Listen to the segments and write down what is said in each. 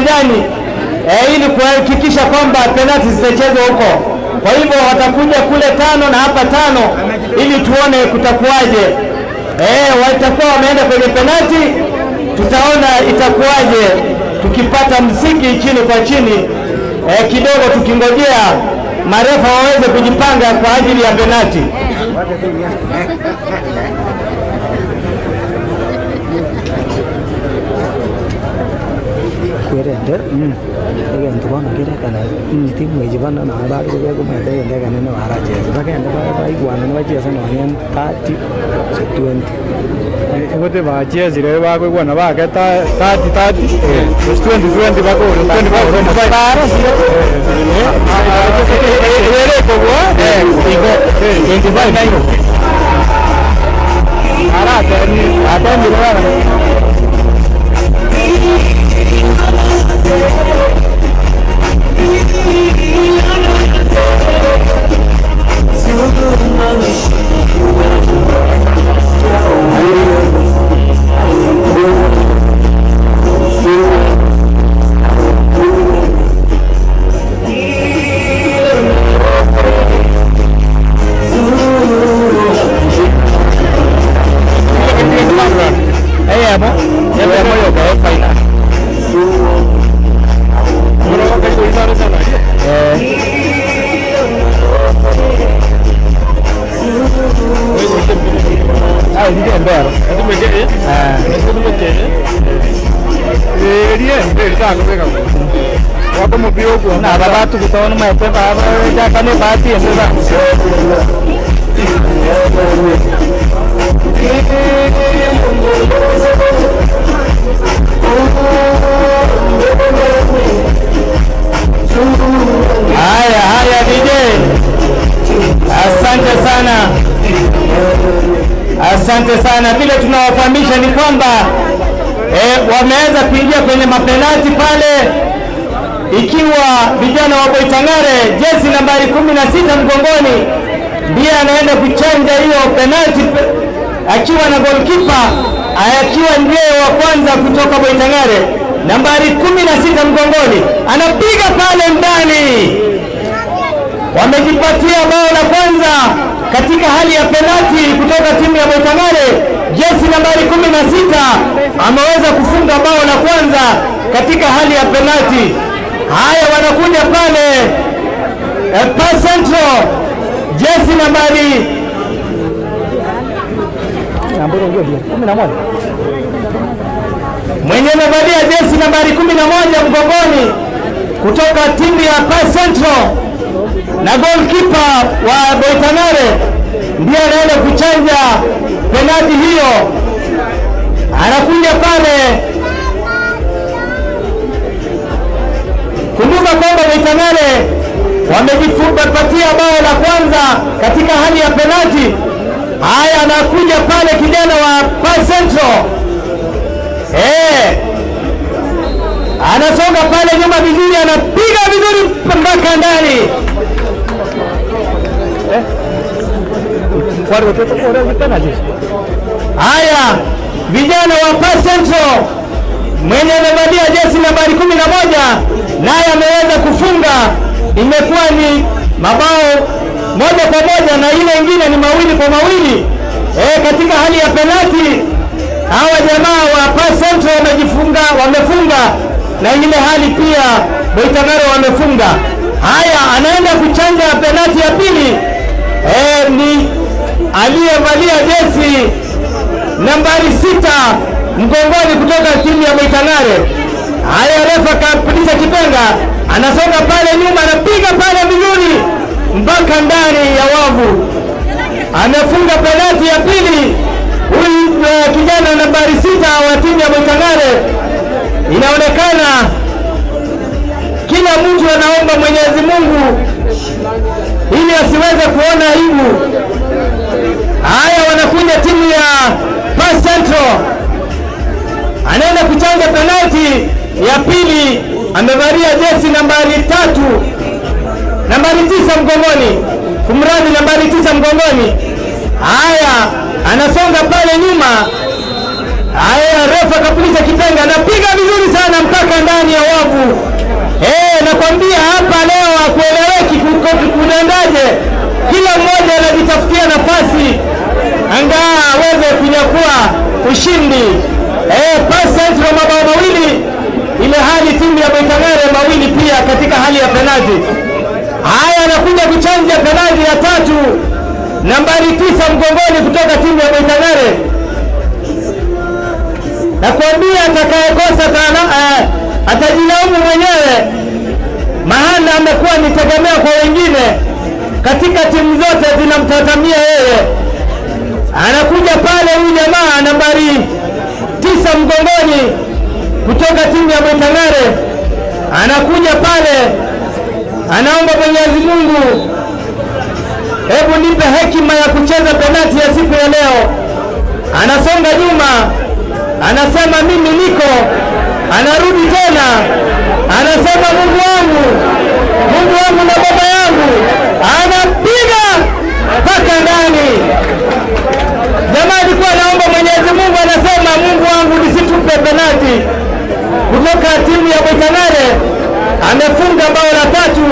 uwanjani ili kuhakikisha kwamba penalti zitachezwa huko. Kwa hivyo watakuja kule 5 na hapa 5 ili tuone kutakuwaje. Watakuwa wameenda kwenye penalti, tutaona itakuwaje tukipata msingi chini kwa chini kidogo, tukingojea marefa waweze kujipanga kwa ajili ya penalti. Kwerende egento bono kerekana timu echi bono nabo bagocha komenta egento ekenene barachesa bagende baigwana nibachesa nonye 30 to 20 egote bachesire bakoigwana bake 30 30 20 20 bakore 25 25 ere kobua igo 25 ara ateni ateni bwana. Haya haya DJ, asante sana, asante sana. Vile tunawafahamisha ni kwamba wameweza kuingia kwenye mapenalti pale, ikiwa vijana wa Boitangare jezi nambari 16 mgongoni ndiye anaenda kuchanja hiyo penalti akiwa na goalkeeper, akiwa ndiye wa kwanza kutoka Boitangare, nambari 16 mgongoni anapiga pale ndani. Wamejipatia bao la kwanza katika hali ya penalti kutoka timu ya Boitangare. Jezi nambari 16 ameweza kufunga bao la kwanza katika hali ya penalti. Haya, wanakuja pale Pa Central, jezi nambari 11, mwenye amevalia jezi nambari 11 mgongoni kutoka timu ya Pa Central na goalkeeper wa Boitangare ndiye anaenda kuchanja penalti hiyo. Anakuja pale. Kumbuka kwamba Boitangare wamejipatia bao la kwanza katika hali ya penalti. Haya, anakuja pale kijana wa Pa Central. Anasonga pale nyuma vizuri, anapiga vizuri mpaka ndani. Haya, vijana wa Pa Central mwenye amevalia jezi nambari 11 naye ameweza kufunga. Imekuwa ni mabao 1-1 na ile ingine ni 2-2. Katika hali ya penalti hawa jamaa wa Pa Central wamefunga, na ile hali pia Boitangare wamefunga. Haya, anaenda kuchanja penalti ya pili. Ni aliyevalia jezi nambari 6 mgongoni kutoka timu ya Boitangare. Haya, refa kapuliza kipenga, anasonga pale nyuma, anapiga pale vizuri mpaka ndani ya wavu. Amefunga penalti ya pili huyu kijana nambari 6 wa timu ya Boitangare. Inaonekana kila mtu anaomba Mwenyezi Mungu ili asiweze kuona aibu. Haya, wanakuja timu ya Pa Central, anaenda kuchanja penalti ya pili, amevalia jezi nambari 3, nambari 9 mgongoni, kumradi nambari 9 mgongoni. Haya, anasonga pale nyuma, Haya, refa kapuliza kipenga, anapiga vizuri sana mpaka ndani ya wavu. Nakwambia hapa leo hakueleweki kunaendaje. Kila mmoja anajitafutia nafasi angaa aweze kunyakua ushindi. Pass Central mabao mawili, ile hali timu ya Boitang'are mawili pia katika hali ya penalti. Haya, anakuja kuchanja penalti ya tatu, nambari 9 mgongoni kutoka timu ya Boitang'are. Nakwambia atakayekosa atajilaumu mwenyewe, maana amekuwa ni tegemeo kwa wengine katika timu zote zinamtazamia yeye. Anakuja pale huyu jamaa nambari 9 mgongoni kutoka timu ya Boitang'are, anakuja pale anaomba Mwenyezi Mungu, hebu nipe hekima ya kucheza penalti ya siku ya leo. Anasonga nyuma, anasema mimi niko. Anarudi tena, anasema Mungu wangu, Mungu wangu na baba yangu. Anapiga mpaka ndani. Jamaa alikuwa anaomba Mwenyezi Mungu, anasema Mungu wangu nisitupe penalti. Kutoka timu ya Boitang'are amefunga bao la tatu.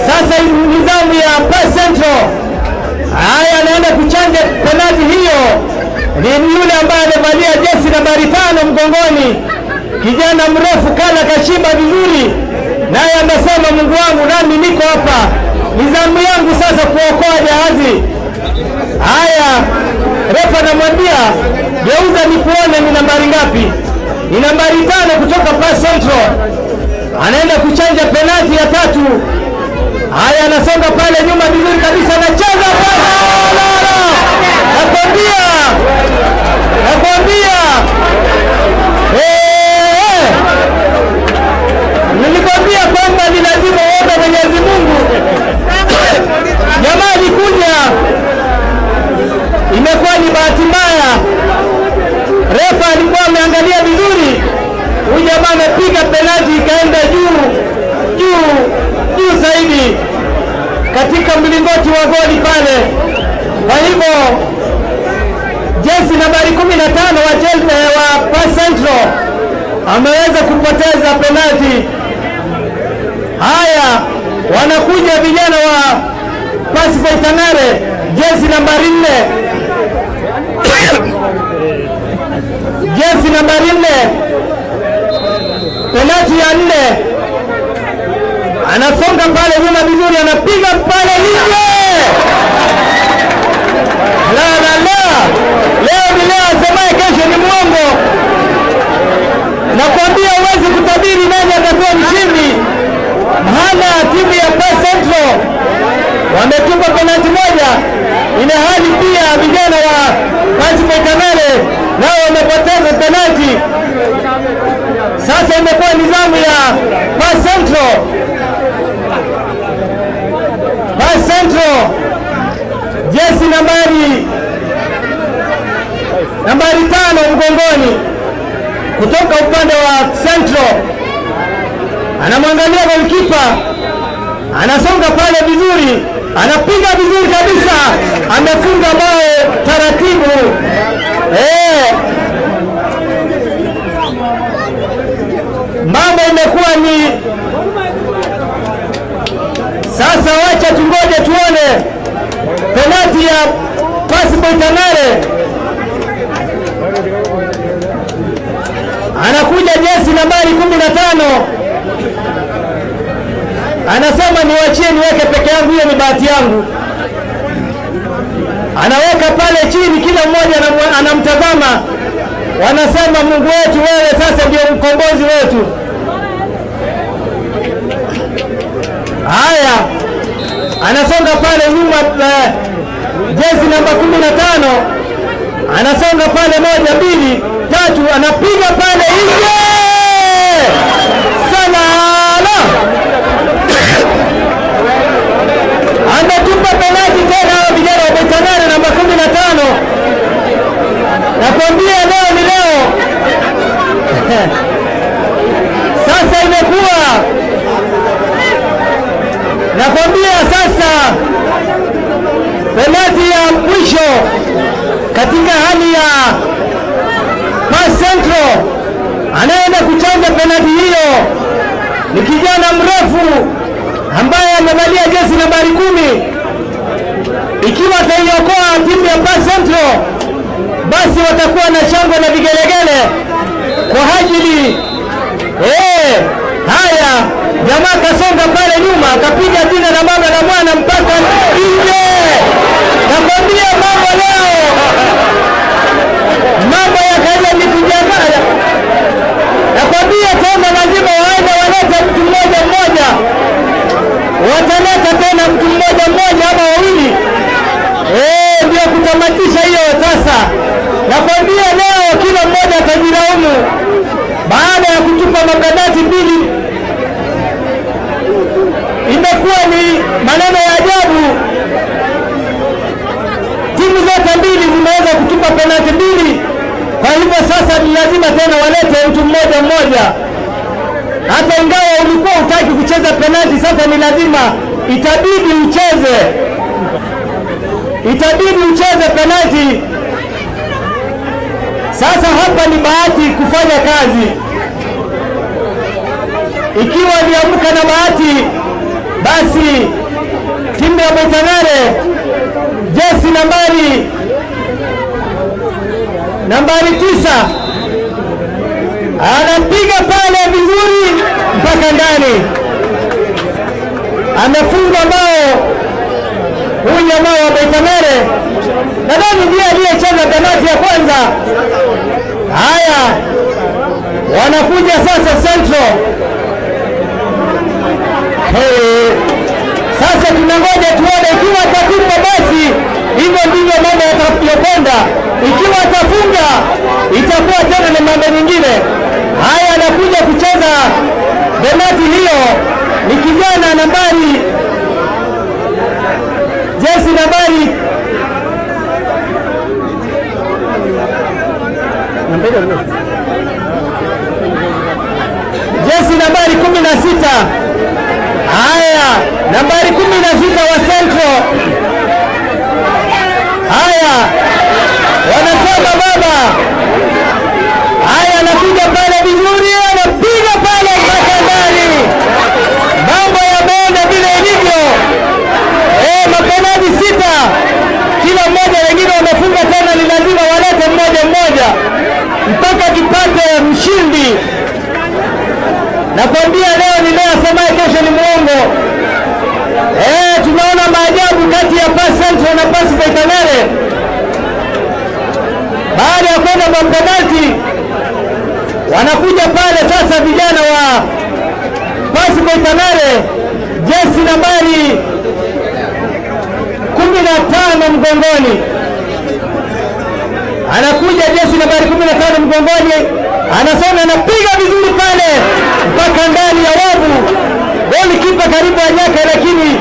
Sasa nizamu ya Pass Central. Haya, anaenda kuchanja penalti hiyo. Ni yule ambaye amevalia jesi nambari 5 mgongoni, kijana mrefu kana kashiba vizuri, naye amesema Mungu wangu nami niko hapa, nizamu yangu sasa kuokoa jahazi. Haya, refa anamwambia geuza nikuone ni nambari ngapi. Ni nambari 5 kutoka Pass Central. Anaenda kuchanja penalti ya tatu. Haya, anasonga pale nyuma vizuri kabisa, anacheza bwana. Nakwambia, nakwambia, nilikwambia kwamba ni lazima uombe Mwenyezi Mungu. Jamaa alikuja, imekuwa ni bahati mbaya, refa alikuwa ameangalia vizuri, huyu jamaa amepiga penalti ikaenda juu juu juu zaidi katika mlingoti wa goli pale. Kwa hivyo jesi nambari 15 wa wa Pass Central ameweza kupoteza penalti. Haya, wanakuja vijana wa Pass Boitang'are, jesi nambari 4. Jesi nambari 4, penalti ya 4. Anasonga pale nyuma vizuri, anapiga pale nje. La la la, leo ni leo, asemaye kesho ni mwongo. Nakwambia huwezi kutabiri nani atakuwa mshindi. Maana timu ya Pass Central wametupa penalti moja, ina hali pia vijana wa Pass Boitang'are nao wamepoteza penalti. Sasa imekuwa nizamu ya Pass Central. Pass Central jesi nambari 5 mgongoni kutoka upande wa Central, anamwangalia goalkeeper, anasonga pale vizuri, anapiga vizuri kabisa, amefunga bao taratibu. Mambo imekuwa ni sasa, wacha tungoje tuone penalti ya Pass Boitang'are. Anakuja jesi nambari 15, anasema niwachie niweke peke yangu, hiyo ni bahati yangu. Anaweka pale chini, kila mmoja anamtazama, wanasema Mungu wetu wewe sasa ndio mkombozi wetu. Haya, anasonga pale nyuma, jezi namba 15 anasonga pale, 1 2 3, anapiga pale nje. Salala, ametupa penalti tena hao vijana wa Boitang'are namba 15. Nakwambia leo ni leo. Sasa imekuwa, nakwambia sasa penalti ya mwisho katika hali ya Anaenda kuchanja penalti hiyo ni kijana mrefu ambaye amevalia jezi nambari 10. Ikiwa ataiokoa timu ya Pas Central, basi watakuwa na shangwe na vigelegele kwa ajili. Haya, jamaa kasonga pale nyuma, akapiga jina la baba na mwana mpaka nje. Nakwambia mambo leo, mambo yakaja ni kujamaa. Nakwambia tena lazima waende walete mtu mmoja mmoja. Wataleta tena mtu mmoja mmoja ama wawili. Ndio kutamatisha hiyo sasa. Nakwambia leo kila mmoja atajilaumu baada ya kutupa mapenati mbili. Imekuwa ni maneno ya ajabu. Timu zote mbili zimeweza kutupa penalti mbili. Kwa hivyo sasa ni lazima tena walete mtu mmoja mmoja. Hata ingawa ulikuwa hutaki kucheza penalti, sasa ni lazima, itabidi ucheze. Itabidi ucheze penalti. Sasa hapa ni bahati kufanya kazi. Ikiwa niamka na bahati, basi timu ya Boitangare jezi nambari 9 anapiga pale vizuri mpaka ndani. Amefunga bao huyu jamaa wa Boitangare. Nadhani ndiye aliyecheza penalti ya kwanza. Haya, wanakuja sasa Central. Sasa tunangoja tuone ikiwa atafunga, basi hivyo ndivyo mambo yatakayokwenda. Ikiwa atafunga itakuwa tena ni mambo mengine. Haya, anakuja kucheza penalti hiyo ni kijana nambari jezi nambari jezi nambari 16. Haya, nambari 16 wa Central. Haya, wanasema baba. Haya, anakuja pale vizuri, anapiga pale mpaka ndani. Mambo yameenda vile ilivyo. Mapenalti 6 kila mmoja, wengine wamefunga tena, ni lazima walete mmoja mmoja mpaka tupate mshindi. Nakwambia leo ni leo, asemaye kesho ni muongo. Tunaona maajabu kati ya Pas Central na Pas Boitangare. Baada ya kwenda kwa penalti, wanakuja pale sasa vijana wa Pas Boitangare, jezi nambari 15 mgongoni. Anakuja jezi nambari 15 mgongoni, anasonga, anapiga vizuri pale mpaka ndani ya wavu. Goli kipa karibu anyaka, lakini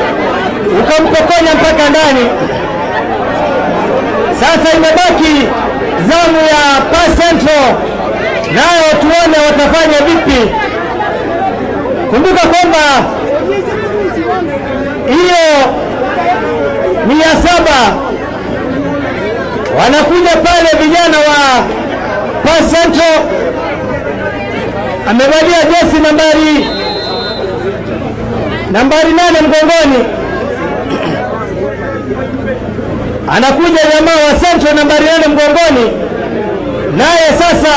ukampokonya mpaka ndani. Sasa imebaki zamu ya Pas Central, nayo tuone watafanya vipi. Kumbuka kwamba hiyo ni ya 7. Wanakuja pale vijana wa Pas Central, amevalia jezi nambari 8 mgongoni. Anakuja jamaa wa Central nambari 8 mgongoni, naye sasa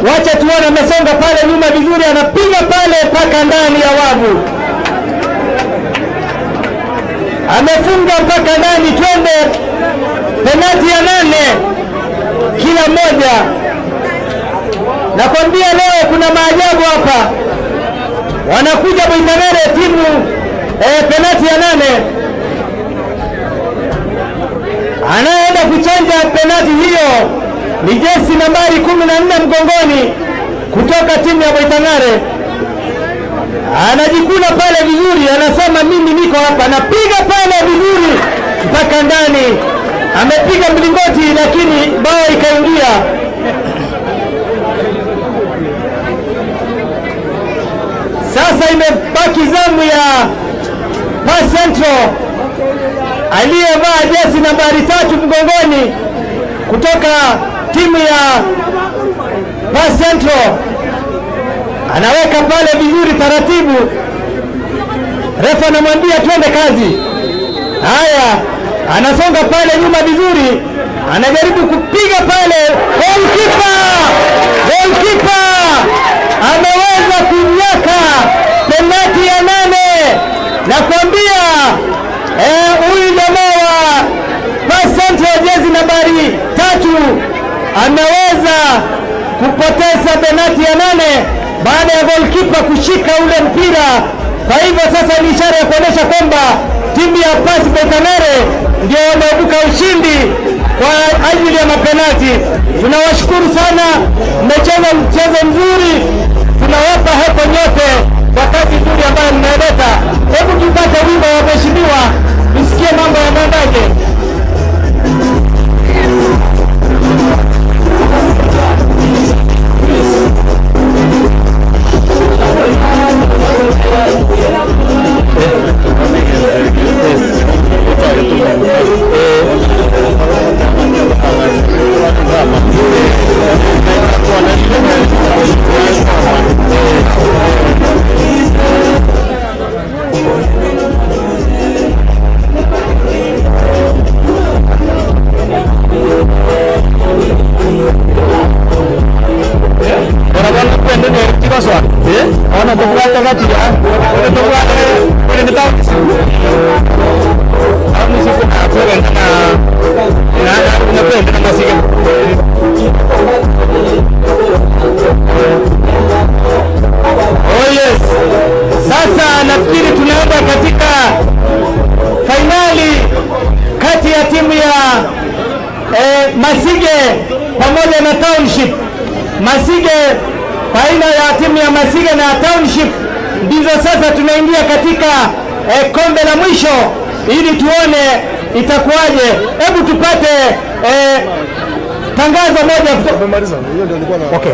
wacha tuone, amesonga pale nyuma vizuri, anapiga pale mpaka ndani ya wavu. Amefunga mpaka ndani. Twende penalti ya 8 kila mmoja. Nakwambia leo kuna maajabu hapa. Wanakuja Boitangare timu penalti ya 8. Anaenda kuchanja penalti hiyo ni jezi nambari 14 mgongoni kutoka timu ya Boitangare. Anajikuna pale vizuri, anasema mimi niko hapa. Anapiga pale vizuri mpaka ndani. Amepiga mlingoti lakini bao ikaingia. Sasa imebaki zamu ya Pas Central, aliyevaa jezi nambari 3 mgongoni kutoka timu ya Pas Central. Anaweka pale vizuri taratibu. Refa anamwambia twende kazi. Haya, anasonga pale nyuma vizuri, anajaribu kupiga pale. Goalkeeper ameweza kunyaka penalti ya 8. Nakwambia huyu jamaa wa Central jezi nambari 3 ameweza kupoteza penalti ya 8 baada ya goalkeeper kushika ule mpira. Kwa hivyo sasa ni ishara ya kuonyesha kwamba timu ya Pass Betanere ndio wameibuka ushindi kwa ajili ya mapenalti. Tunawashukuru sana, mmecheza mchezo mzuri, tunawapa heko nyote kwa kazi nzuri ambayo mnaileta. Hebu tupate wimbo wa mheshimiwa tusikie mambo yanaendaje. Oh yes. Sasa nafikiri tunaenda katika fainali kati ya timu ya Masige pamoja na Township. Masige, baina ya timu ya Masige na Township ndizo sasa tunaingia katika kombe la mwisho ili tuone itakuwaje. Hebu tupate tangazo moja. Okay.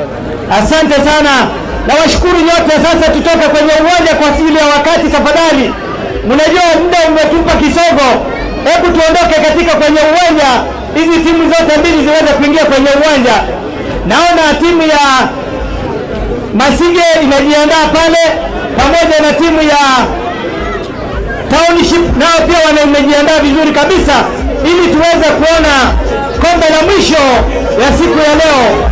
Asante sana. Nawashukuru nyote. Sasa tutoka kwenye uwanja kwa ajili ya wakati tafadhali. Mnajua muda umetupa kisogo. Hebu tuondoke katika kwenye uwanja, hizi timu zote mbili ziweze kuingia kwenye uwanja. Naona timu ya Masige inajiandaa pale pamoja na timu ya Township, nao pia wamejiandaa vizuri kabisa ili tuweze kuona kombe la mwisho ya siku ya leo.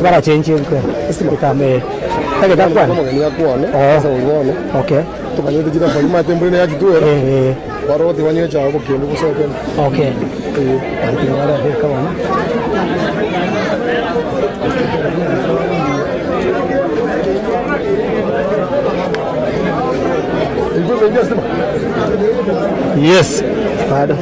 Bara change kame take da kwan okay okay yes bado.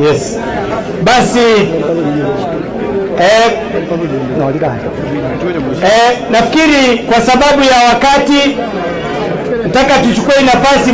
Yes. Basi nafikiri kwa sababu ya wakati nataka tuchukue nafasi.